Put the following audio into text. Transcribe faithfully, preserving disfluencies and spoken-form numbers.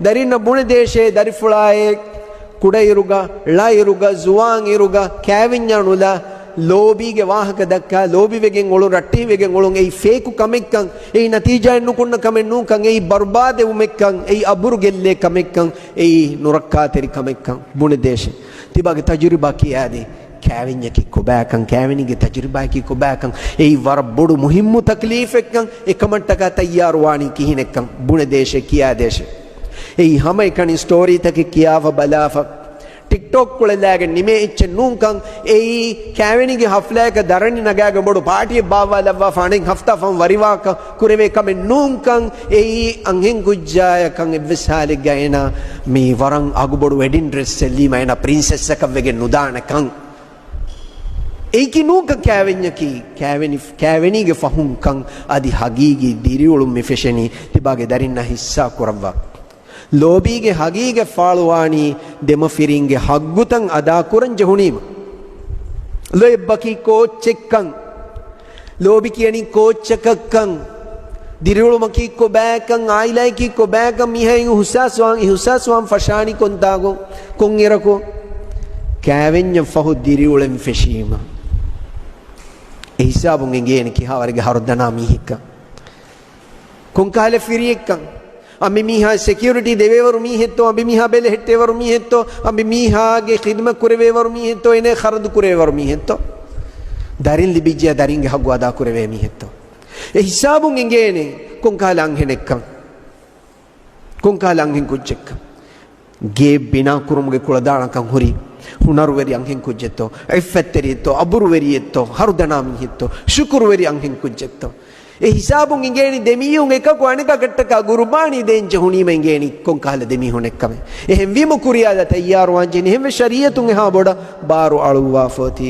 ދަރިންނަށް ބުނެދޭށޭ، ދަރިފުޅާއޭ، ކުޑައިރުގަ، ޅައިރުގަ، ޒުވާން އިރުގަ ކާވެންޏާ ނުލާ، ލޯބީގެ ވާހަކަ ދައްކާ، ލޯބިވެގެން އުޅުން، ރައްޓެހިވެގެން އުޅުން، އެއީ ފޭކު ކަމެއްކަން، އެއީ ނަތީޖާއެއް ނުކުންނަ ކަމެއް ނޫންކަން، އެއީ ބަރުބާދެވުމެއްކަން، އެއީ އަބުރު ގެއްލޭ ކަމެއްކަން، އެއީ ނުރައްކާތެރި ކަމެއްކަން ބުނެދޭށޭ. ތިބާގެ ތަޖުރިބާ ކިޔާދޭ. ކާވެންޏަކީ ކޮބާކަން، ކާވެނީގެ ތަޖުރިބާއަކީ ކޮބާކަން، އެއީ ވަރަށް ބޮޑު މުހިއްމު ތަކްލީފެއްކަން، އެކަމަށްޓަކާ ތައްޔާރުވާނީ ކިހިނެއްކަން ބުނެދޭށޭ، ކިޔާދޭށޭ. އެއީ ހަމައެކަނި ސްޓޯރީތަކެއް ކިޔާފަ ބަލާފަ، ޓިކްޓޮކް ކުޅެލާގެން ނިމޭ އެއްޗެއް ނޫންކަން، އެއީ ކާވެނީގެ ހަފްލާއަކަށް ދަރަނި ނަގާގެން ބޮޑު ޕާޓީއެއް ބާއްވާލައްވާފަ އަނެއް ހަފްތާ ފަހުން ވަރިވާކަށް ކުރެވޭ ކަމެއް ނޫންކަން، އެއީ އަންހެން ކުއްޖާޔަކަށް އެއްވެސް ހާލެއްގަ އޭނާ މި ވަރަށް އަގުބޮޑު ވެޑިން ޑްރެސްއެއް ލީމަ އޭނާ ޕްރިންސެސްއަކަށް ވެގެން ނުދާނެކަން. އެއީކީ ނޫންކަން ކާވެންޏަކީ، ކާވެނި، ކާވެނީގެ ފަހުންކަން އަދި ހަގީގީ ދިރިއުޅުން މި ފެށެނީ ތިބާގެ ދަރިންނަށް ހިއްސާ ކުރައްވާ. ލޯބީގެ ހަގީގަތް ފާޅުވާނީ ދެމަފިރިންގެ ހައްގުތައް އަދާކުރަން ޖެހުނީމަ. ލޯތްބަކީ ކޯއްޗެއްކަން، ލޯބި ކިޔަނީ ކޯއްޗަކަށްކަން، ދިރިއުޅުމަކީ ކޮބާކަން، އާއިލާއަކީ ކޮބާކަން، މީހާ އިހުސާސްވާން، އިހުސާސްވާން ފަށާނީ ކޮންތާގަ، ކޮންއިރަކު؟ ކާވެންޏަށް ފަހު ދިރިއުޅެން ފެށީމަ. އެ ހިސާބުން އެނގޭނެ ކިހާވަރެއްގެ ހަރުދަނާ މީހެއްކަން. ކޮންކަހަލަ ފިރިއެއްކަން. އަނބިމީހާ ސެކިއުރިޓީ ދެވޭވަރު މީހެއްތޯ، އަނބިމީހާ ބެލެހެއްޓޭވަރު މީހެއްތޯ، އަނބިމީހާގެ ޚިދުމަތް ކުރެވޭވަރު މީހެއްތޯ، އޭނަ ޚަރަދު ކުރެވޭވަރު މީހެއްތޯ، ދަރިން ލިބިއްޖެޔާ ދަރިންގެ ހައްގު އަދާ ކުރެވޭ މީހެއްތޯ. އެ ހިސާބުން އެނގޭނެ ކޮންކަހަލަ އަންހެނެއްކަން. ކޮންކަހަލަ އަންހެން ކުއްޖެއްކަން. ގޭ ބިނާ ކުރުމުގެ ކުޅަދާނަކަން ހުރި ހުނަރުވެރި އަންހެން ކުއްޖެއްތޯ، އިއްފަތްތެރިއެއްތޯ، އަބުރުވެރިއެއްތޯ، ހަރުދަނާ މީހެއްތޯ، ޝުކުރުވެރި އަންހެން ކުއްޖެއްތޯ. އެ ހިސާބުން އިނގޭނީ ދެމީހުން އެކަކު އަނެކަކަށްޓަކާ ގުރުބާނީ ދޭން ޖެހުނީމަ އިނގޭނީ ކޮންކަހަލަ ދެމީހުން އެއްކަމެއް. އެހެންވީމަ ކުރިޔާލަ ތައްޔާރުވާން ޖެހެނީ. އެހެންވެ ޝަރީއަތުން އެހާ ބޮޑަށް ބާރު އަޅުއްވާފަ އޮތީ.